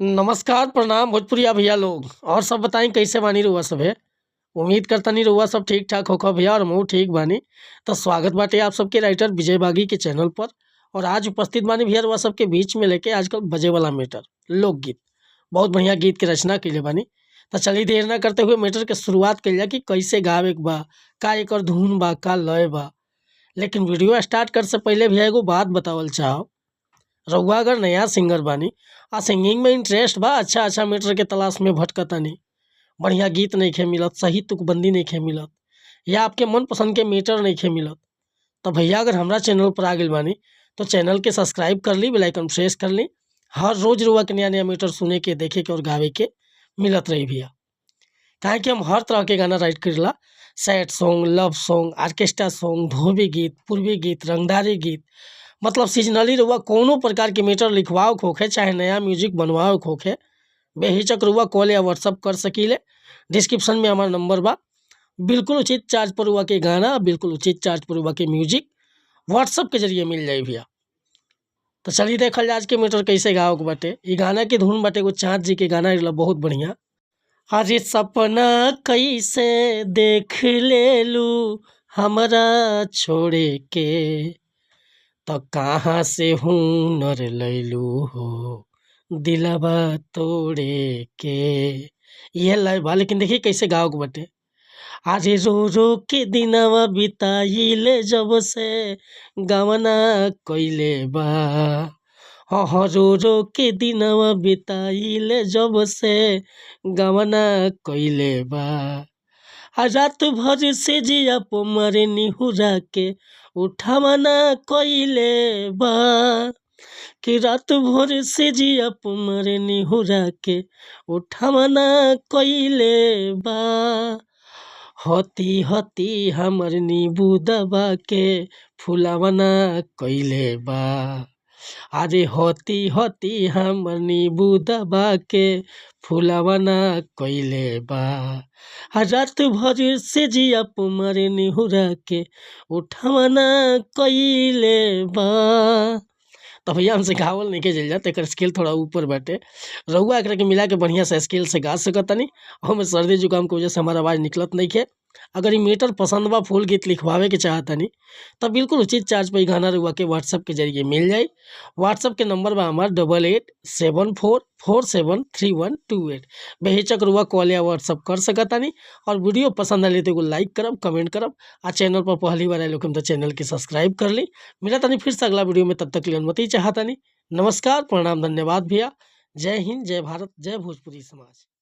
नमस्कार, प्रणाम भोजपुरिया भैया लोग। और सब बताई कैसे बानी रउआ सभे? उम्मीद करतानी रउआ सब ठीक ठाक होखब भैया और हमहू ठीक बानी। तो स्वागत बाटे आप सबके राइटर विजय बागी के चैनल पर। और आज उपस्थित बानी भैया रउआ सबके बीच में लेके आजकल बजे वाला मैटर लोकगीत, बहुत बढ़िया गीत के रचना कइले बानी। तो चलिए देर ना करते हुए मैटर के शुरुआत कइल जाए कि कैसे गावे के बा, का एकर धुन बा, का लय बा। लेकिन वीडियो स्टार्ट करे से पहले भैया एगो बात बतावल चाहब। रउआ अगर नया सिंगर बानी आ सिंगिंग में इंटरेस्ट बा, अच्छा अच्छा मैटर के तलाश में भटकतानी, बढ़िया गीत नइखे मिलत, सही तुकबंदी नइखे मिलत या आपके मनपसंद के मैटर नइखे मिलत, तो भैया अगर हमरा चैनल पर आ गइल बानी तो चैनल के सब्सक्राइब कर ली, बेल आइकन प्रेस कर ली। हर रोज रउआ के नया नया मैटर सुने के, देखे के और गावे के मिलत रही भैया। काहे कि हम हर तरह के गाना राइट करेला, sad song, love song, orchestra song, धोबी गीत, पूर्वी गीत, रंगदारी गीत, मतलब सीजनली रउआ कौनो प्रकार के मैटर लिखवावे के होखे चाहे नया म्यूजिक बनवावे के होखे, बेहिचक रउआ कॉल या व्हाट्सअप कर सकीले। डिस्क्रिप्शन में हमार नंबर बा। बिल्कुल उचित चार्ज पर रउआ के गाना, बिल्कुल उचित चार्ज पर रउआ के म्यूजिक व्हाट्सअप के जरिए मिल जाई भैया। तो चलिए देखल जाए आज के मैटर कैसे गावे के बाटे। ई गाना के धुन बाटे एगो चाँद जी के गाना आइल बहुत बढ़िया। अरे सपना कैसे देख लेलू हमरा छोड़े के, तो कहाँ से हुनर लैलू हो दिलवा तोड़े के। ये लय बा, लेकिन देखिए कैसे गावे के बाटे। अरे रो रो के दिनवा बिताइले जब से गवना कइले बा, हाँ हाँ रो रो के दिनवा बिताइले जब से गवना कइले बा। आ रात भर से जिया पो मारे निहुरा के उठावना कइले बा, कि रात भर से जिया पो मारे निहुरा के उठावना कइले बा। हती हती हमर नींबू दबा के फुलावना कइले बा, अरे हती हती हमर नींबू दबा के फुलावना कइले बा। आ रात भर से जिया पो मारे निहुरा के उठावना कइले बा। तो भैया हमसे गावल नइखे जइल जात, एकर स्केल थोड़ा ऊपर बाटे। रउआ एकरा के मिला के बढ़िया से स्केल से गा सकतानी। हमें सर्दी जुकाम के वजह से हमार आवाज़ निकलत नइखे। अगर ई मैटर पसंद बा, फुल गीत लिखवावे के चाहतानी तब बिल्कुल उचित चार्ज पर ई गाना रउआ के व्हाट्सअप के जरिए मिल जाई। व्हाट्सअप के नंबर बा हमार 8874473128। बेहिचक रउआ कॉल या व्हाट्सअप कर सकतानी। और वीडियो पसंद आइल तो एगो लाइक करब, कमेंट करब आ चैनल पर पहली बार आइल होखम तो चैनल के सब्सक्राइब कर ली। मिलतानी फिर से अगला वीडियो में, तब तक के लिए अनुमति चाहतानी। नमस्कार, प्रणाम, धन्यवाद भैया। जय हिंद, जय भारत, जय भोजपुरी समाज।